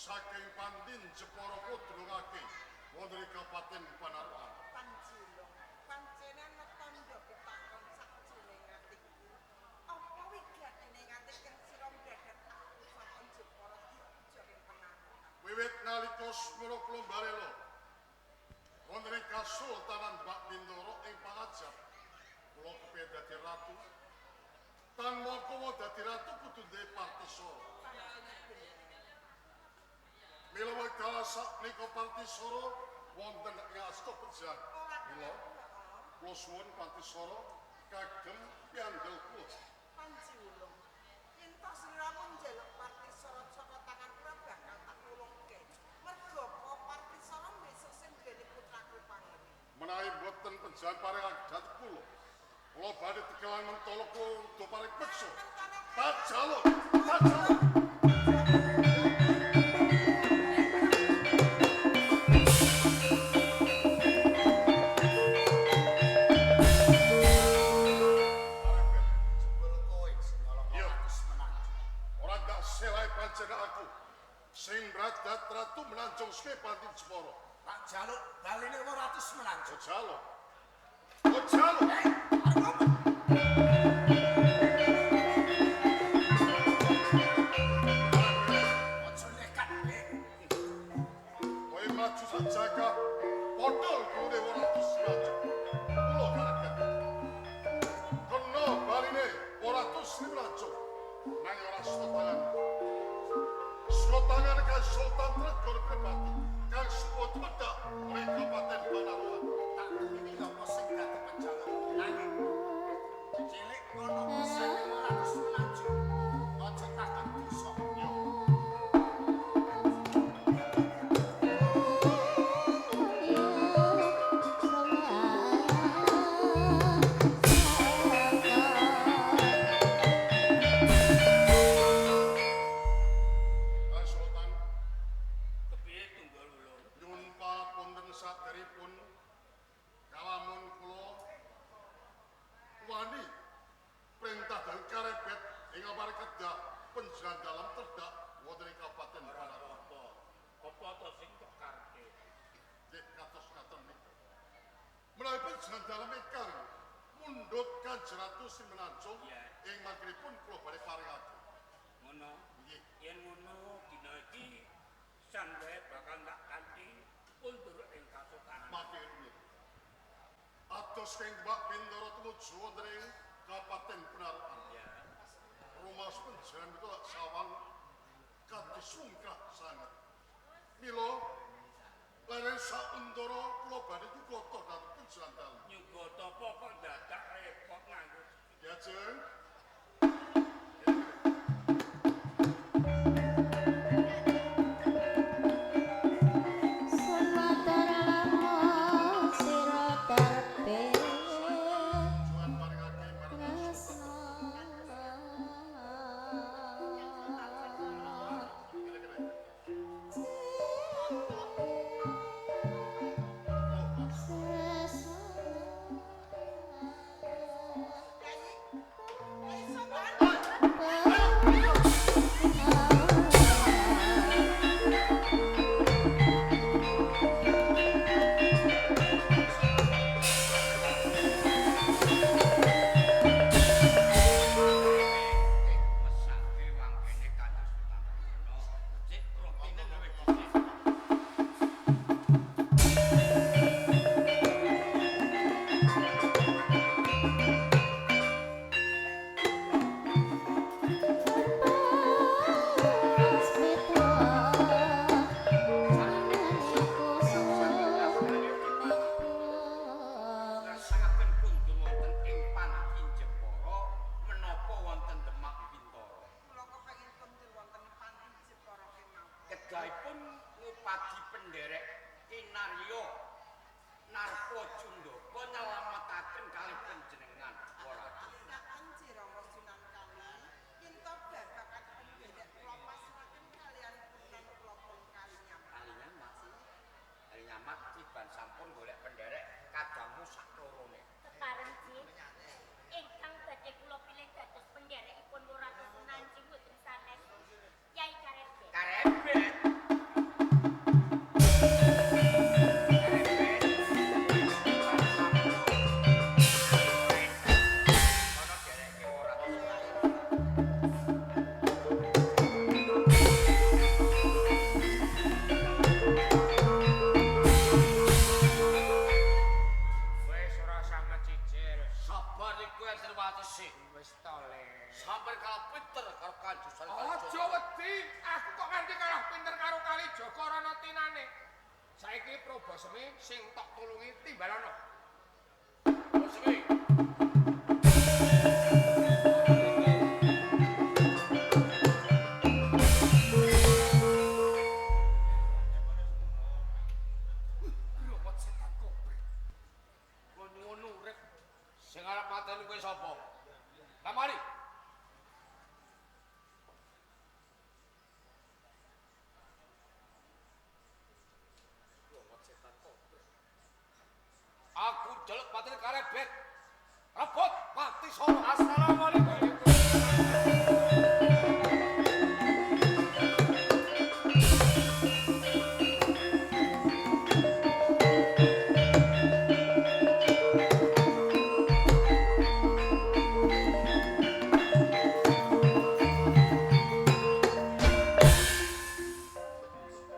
Saking Pandin Jepara kudrungake wonten ing Kabupaten Panarukan. Panjilung, pancene ana tandha pitakon sakjroning atiku. Apa wigatine nganti keng sira mdadat aku saka Jepara dipuja ing Panarukan? Wiwit nalika semana kula mbarela wonten ing Kasultanan Bak Bintara ing Pangajap, kula kepengin dadi ratu. Tan mangka dadi ratu kudu duwe Partisara. Mila wekdal sakmenika Partisara wonten ing asta pejan. Mila kula suwun Partisara kagem piandel kula. Panjiwulung, yen to sliramu njaluk Partisara saka tangan kula bakal tak nulungke. Merga apa Partisara besok sing duweni putraku Pangeni. Menawi boten pejan paring dhateng kula, kula badhe tegelan mentala kula paring peksa. Tak jaluk, tak jaluk. Jebul kowe sing nyolong Ratus Menanjung. Ora gak selai pancen aku. Sing mradat ratu Menanjung seke Panti Jepara. Tak jaluk baline Ratus Menanjung. Oh jaluk. Oh jaluk. Arep apa? Aja nekat, Dik. Kowe maju sajaka podol gure Ratus Menanjung. Kula karepen. Kena baline Ratus Menanjung. Nanging ora saka tangan. Saka tangan Kang Sultan Tregor Pribadi kang suwun tumedhak ing Kabupaten Panarukan. Tak kuwi apa sing dadi penjaluk nanging cilik ngono pisane Ratus Menanjung. Aja takon dosa. Yo. Kang Sultan Kepiye tunggal ulung? nyuwun papunten saderipun kalamun kula wani perintah dhateng karebet ing amar kedah panjenengan dalem terdhak wonten ing Kabupaten Ora Panarukan. apa-apa. Apa to sing tok karepe? Nggih kados ngaten nika. Menawi panjenengan dalem ingkang mundhut Kanjeng Ratu Sri Menanjung Iya. ing mangkinipun kula badhe paringake. Ngono. Nggih. Yen ngono dina iki sandae bakal tak kanthi kundur ing kasultanan. Mangke rumiyin. Ados ing Mbak Bintara tumuju wonten ing Kabupaten Panarukan. Ya. Rumaos panjenengan menika lak sawang kados sungkrah sanget. Mila leren sauntara kula badhe nyugata dhateng panjenengan dalem. Nyugata apa kok dadak repot nganggo Diajeng. Juan paringake marang Sultan. Kene-kene. Oh, Mas. Kyai, Sultan. Mesake wangkene Kanjeng Sultan Trenggono. Cek rotine luwih dhisik. Ngersakaken kundur wonten ing Panti Jepara menapa wonten Demak Bintara. Kula kepengin kundur wonten Panti Jepara kemawon. Kedahipun ngupadi penderek Kinarya Narpa Cundaka nyelametaken kalih panjenengan Waratu. Ngaten Jirangga Sunan Kali, yen to babagan penderek kula pasrahaken kaliyan punan kula pun kali nyaman. Kali nyamak. Kali nyamak tiban sampun golek penderek kadangmu sak lorone. Kepareng Ji. Ingkang badhe kula pilih dados penderekipun Ratu Sunanji mboten sanes Kyai Karebet. Karebet. karo Kanjeng Sunan Kalijaga. Aja wedi, aku kok nganti kalah pinter karo Kalijaga ora ana tinane. Saiki Probosemi sing tok tulungi timbalana. Probosemi. Growot setan kober. Kula nyuwun urip sing arep mateni kowe sapa? Lah mari. Growot setan kober. Aku njaluk mateni karebet. Rebut pati soro. Assalamualaikum.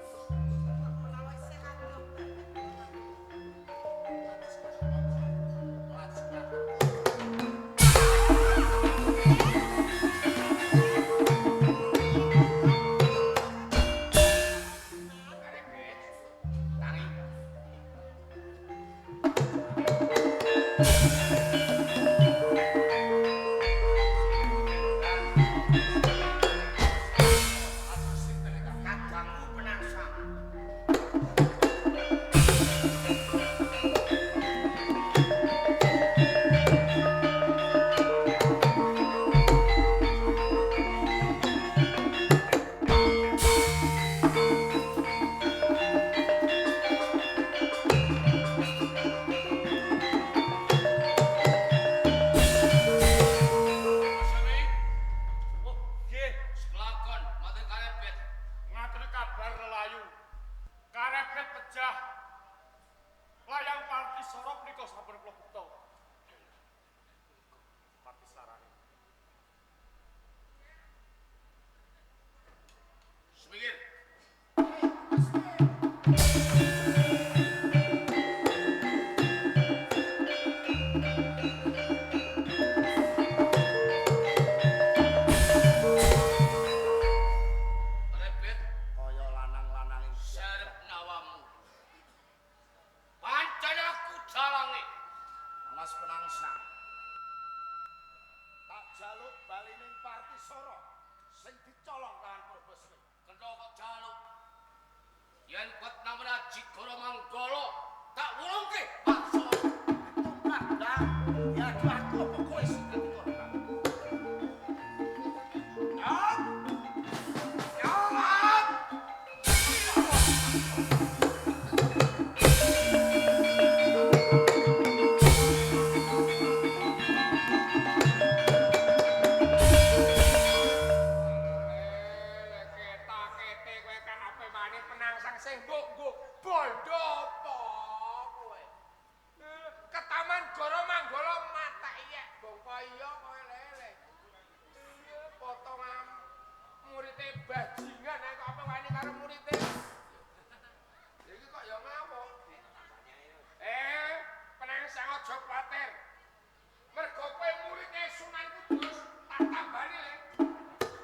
Menawa isih adoh banget. Karebet. Tangi. Kadangku penangsang. Sami. Oh, nggih, Kelakon mati karebet. ngaturi kabar lelayu. Karebet pejah. Layang Parti Soro punika sampun kula bekta. Parti sarane. Semingir. Karebet Kaya lanang-lanang serep nawamu. Pancen aku jalange. Mas penangsang. Tak jaluk bali ning Parti Soro sing dicolong tangan Probosmi. Kena kok jaluk. Yen kuat namun aji Goro Manggala tak wulungke paksa. Tumrap lah. Ya aduh aku apa kowe sing dadi korban. Ya. Ya. Kete kowe karepe wani penangsang sing mbok nggo bondo apa kowe? Ketaman Goro Manggala mata iyek bongko iya kowe lele. Iya potongan murite bajingan ae kok apa wani karo murite. Iki kok ya ngamuk. Penangsang aja kuwatir. Mergo kowe murite Sunan Kudus tak tambani le.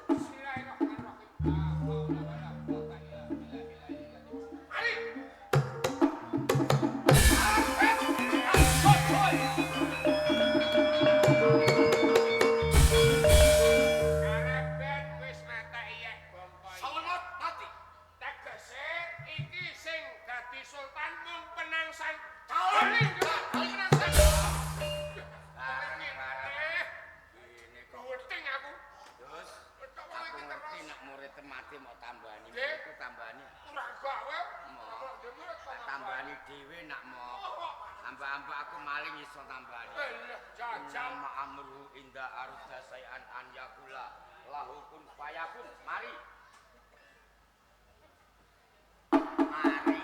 Bismillahirrahmanirrahim. La haula wala quwata illa billah. Mari. Karebet wis mata iyek bongko. Selamat mati. Tegese iki sing dadi sultan mung penangsang. Bali, Bali penangsang. Ini kok Guting aku. terus Kok wong aku iki ngerti terus nek murid mati mau tambani, Nggih. muridku tambani. ora gawe. Mau. Murid kok Tambani dhewe nak mau. Amba-amba aku maling iso tambani. Lah jajal. Nama amru inda arda sayan an yakula lahu kun fayakun. Mari. Mari.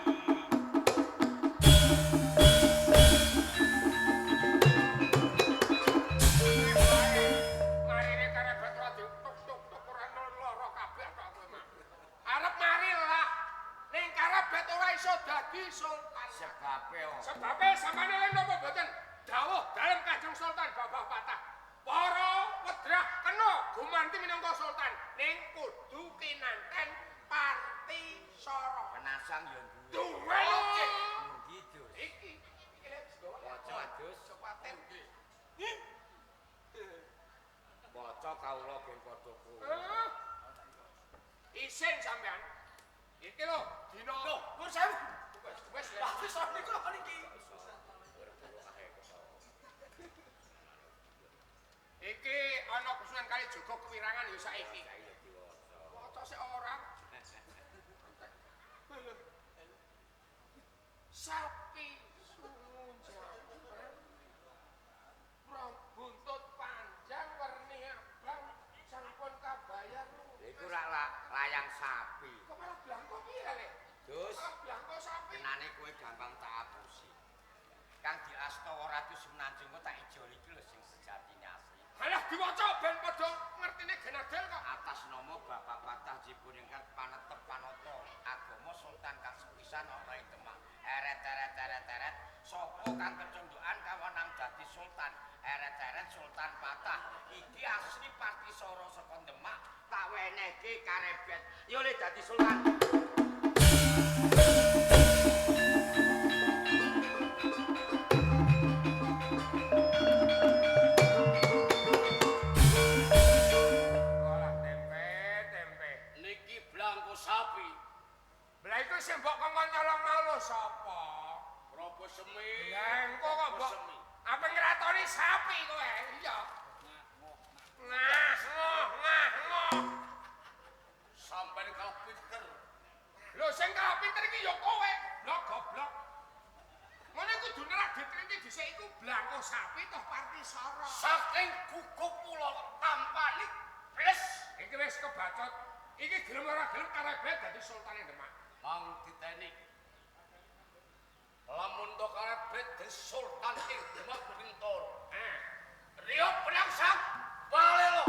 Marine karebet ora dituk-tuk-tuk ora lara kabeh tok kowe mah. Arep mari lah. Ning karebet ora iso dadi sultan. Sebabe apa? Sebabe samane lho napa mboten? Dawuh dalem Kanjeng Sultan Babah Patah. Para wedrah kena gumanti minangka sultan. Penangsang ya duwe. Duwe lho. Endi, Dus? Iki iki lek wis gawa. Waca, Dus. Aja kuwatir. Waca kawula ben padha krungu. Eh. Isin sampean. Iki lho dina. Lho, nuwun sewu. Wis wis. Lah wis niku lho niki. Iki ana Sunan Kalijaga kewirangan ya saiki. Saiki diwaca. Waca sik ora. Sapi sungu jambang. Rong buntut panjang werni abang sampun kabayar. Iku rak layang sapi. Kok malah blangko piye le? Dus, Malah blangko sapi. kenane kowe gampang tak apusi. Kang diastawa Ratu Semenanjung kok tak ijoli iki lho sing sejatine asli. Halah diwaca ben padha ngertine genadel kok. Atas nama Bapak Patah Jipuningkat Panetep Panata Agama Sultan kang sepisan ana ing Demak. Eret eret eret eret sapa kang kecondokan kawenang dadi sultan? Eret eret Sultan Patah. Iki asli Partisara saka Demak tak wenehke karebet. Yo le dadi sultan. Olah tempe tempe. Niki blangko sapi. Lah iku sing mbok kongkon nyolong mau lho sapa? Prabu Semi. Lah engko kok mbok Semi. apa ngratoni sapi kowe? Iya. Ngah ngoh ngah ngoh. Sampeyan kalah pinter. Lho sing kalah pinter iki ya kowe. Lho goblok. Ngene kudune ra diteliti dhisik iku blangko sapi toh Partisara. Saking gugup kula tampani bles. Iki wis kebacot. Iki gelem ora gelem karebet dadi sultane Demak. Mang diteni. Lamun to karebet dadi sultan ing Demak Bintoro. Eh. Rio Penangsang Balelo.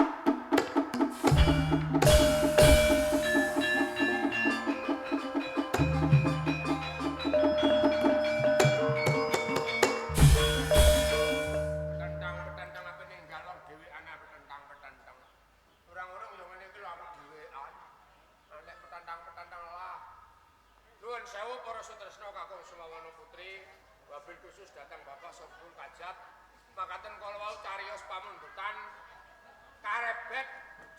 Petentang-petentang apa ning galon dhewean petentang-petentang. Orang-orang yo ngene iki lho aku dhewean. Nek petentang-petentang lah. Nuwun sewu para sutresna kakung Sumawana Putri, wabil khusus datang Bapak Sopun Kajat. Makaten kala wau cariyos pamundutan karebet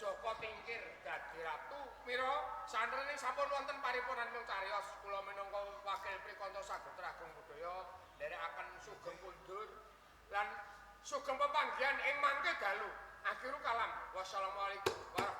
Joko Tingkir dadi ratu. Mira sanrene sampun wonten paripurnanipun cariyos kula minangka wakil Prikanca Sagotra Agung Budaya nderekaken sugeng kundur lan sugeng pepanggihan ing mangke dalu. Akhirul kalam. Wassalamualaikum warahmatullahi.